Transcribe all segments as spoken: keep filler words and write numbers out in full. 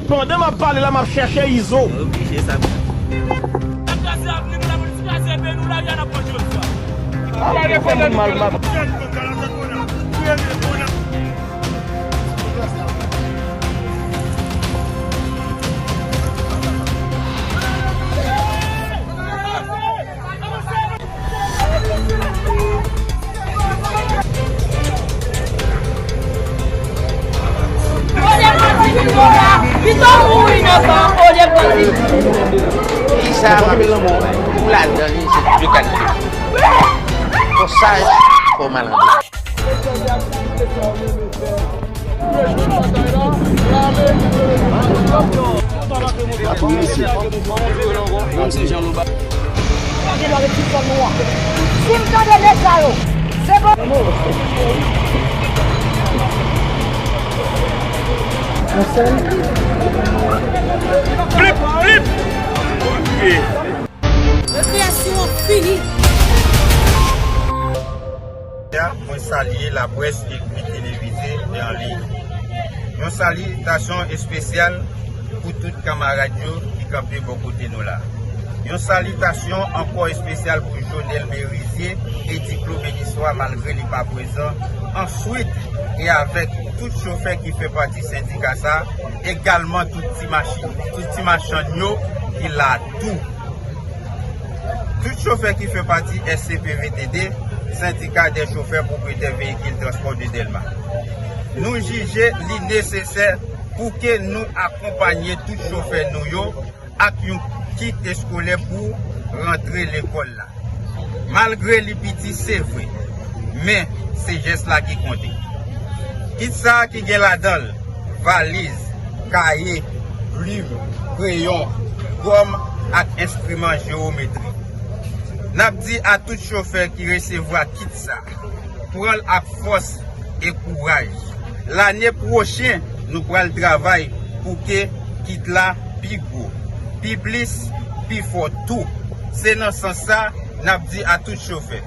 Pandan m ap pale la, m ap chèche Izo. Oblije sa. N ap kraze avni nou, n ap kraze peyi nou, lari a n ap manje jodi a. Ap fè moun mal, m ap Peyi sa a, m ap di, pou ladan li, se de kalite. Fò saj, fò malandren. Atann mesye. Menm se jan nou ba. Si m tande nèg sa yo, se bon. Flip, flip. Rekreyasyon an fini. Mwen salye laprès ekri, televize e an liy. Yon salitasyon espesyal pou tout kanmarad yo ki kanpe bò kote nou la. Yon salitasyon ankò espesyal pou Jonel Merizier e Diklo Beniswa, malgre li pa prezan, answit, e avèk tout chofè ki fè pati sendika sa, egalman tout ti machin, tout ti machann yo ki la tou. Tout chofè ki fè pati S C P V T D, Sendika dè Chofè Pwopriyetè Veyikil Transpò de Dèlma. Nou jije li nesesè pou ke nou akonpanye tout chofè nou yo ak yon kit eskolè pou rantre lekòl la. Malgre li piti, se vre, men se jès la ki konte. Kit sa a ki gen ladan l valiz, kaye, plim, kreyon, gòm ak enstriman jewometri. N ap di a tout chofè ki resevwa kit sa, pran l ak fòs e kouraj. Lane pwochen, nou pral travay pou ke kit la pi gwo, pi plis, pi fò tou. Se nan sans sa, n ap di a tout chofè,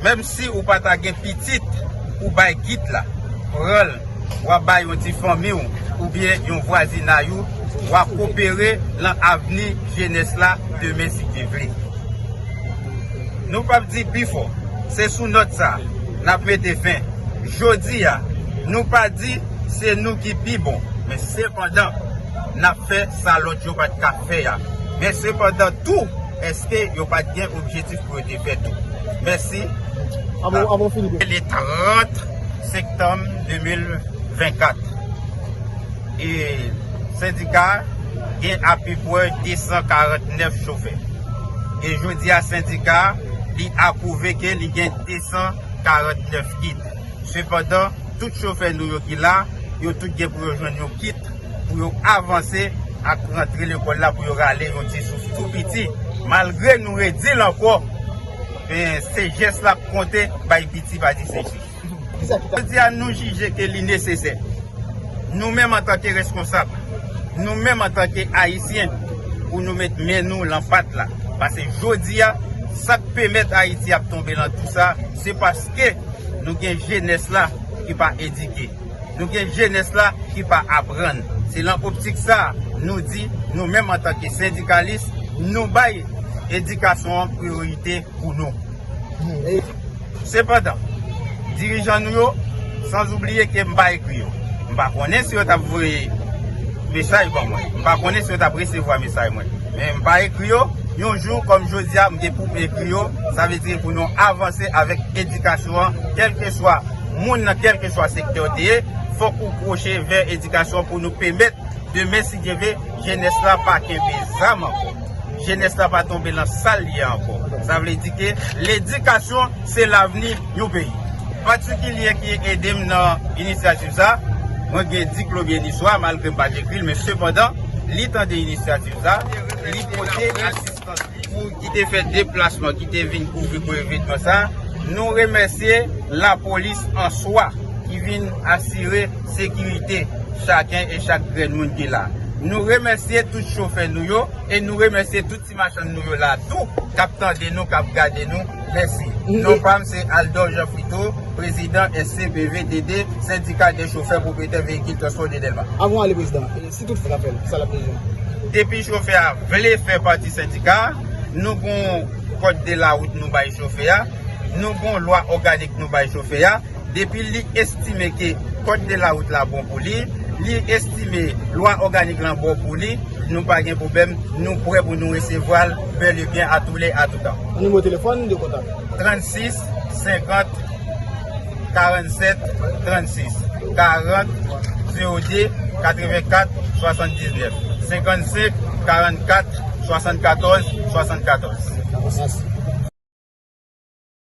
menm si ou pa ta gen pitit pou bay kit la, pran l, w a bay yon ti fanmi w oubyen yon vwazinay ou, w a kopere lan avni jenès la demen si Dye vle. Nou p ap di pi fò. Se sou nòt sa a n ap mete fen. Jodi a, nou pa di se nou ki pi bon, men sepandan, n ap fè sa lòt yo pa t ka fè a. Men sepandan tou, èske yo pa t gen objektif pou yo te fè tou? Mèsi. Avan, avan fini. Le trant septanm de mil vennkat. E sendika a gen apeprè de san karant nèf chofè. E jodi a, sendika a, li apwouve ke li gen de san karant nèf kit. Sepandan, tout chofè nou yo ki la, yo tout gen pou yo jwenn yon kit pou yo avanse ak rantre lekòl la, pou yo rale yon ti souf tou piti. Malgre nou redi l ankò, men se jès la k konte, bay piti pa di se chich. Jodi a, nou jije ke li nesesè, nou menm antanke reskonsab, nou menm antanke Ayisyen, pou nou met men nou lan pat la. Paske jodi a, sa k pèmèt Ayiti ap tonbe lan tou sa, se paske nou gen jenès la ki pa edike. Nou gen jenès la ki pa aprann. Se lan optik sa, nou di, nou menm antanke sendikalis, nou bay edikasyon an priyorite pou nou. Sepandan, dirijan nou yo, san oubliye ke m pa ekri yo. M pa konnen si yo t ap voye mesaj ban mwen. M pa konnen si yo t ap resevwa mesaj mwen. Men m pa ekri yo. Yon jou, kòm jodi a, m gen pou m ekri yo. Sa vle di pou nou avanse avèk edikasyon an, kèlkeswa moun nan, kèlkeswa sektè w te ye, fòk ou kwoche vè edikasyon pou nou pèmèt demen, si Dye vle, jenès la pa kenbe zam ankò. Jenès la pa tonbe lan sa l ye ankò. Sa vle di ke ledikasyon se lavni yon peyi. Patikilye ki ede m nan inisyativ sa, mwen gen Diklo Byeniswa, malgre m pa t ekri l, men sepandan, li tande inisyativ sa, li pote asistans li. Pou ki te fè deplasman, ki te vin kouvri pou evènman sa, nou remèsye lapolis an swa ki vin asire sekirite chaken e chak grenn moun ki la. Nou remèsye tout chofè nou yo e nou remèsye tout ti machann nou yo la tou k ap tande nou, k ap gade nou. Mèsi. Non pa m se Aldor Jean Frito, prezidan S C P V T D, Sendika de Chofè Pwopriyetè Veyikil Transpò de Dèlma. Avan w ale, prezidan, e si tout fè l ap fè l, sa l ap bezwen? Depi chofè a vle fè pati sendika a, nou gon kòd de lawout nou bay chofè a, nou gon lwa òganik nou bay chofè a. Depi li estime ke kòd de lawout la bon pou li, li estime lwa òganik lan bon pou li, nou pa gen pwoblèm, nou prè pou nou resevwa l bèl e byen, a tou lè, a tou tan. Nimewo telefòn de kontak? Trannsis senkant karannsèt trannsis, karant zewo de katrevenkat swasanndiznèf, senkannsenk karannkat swasannkatòz swasannkatòz. Mèsi.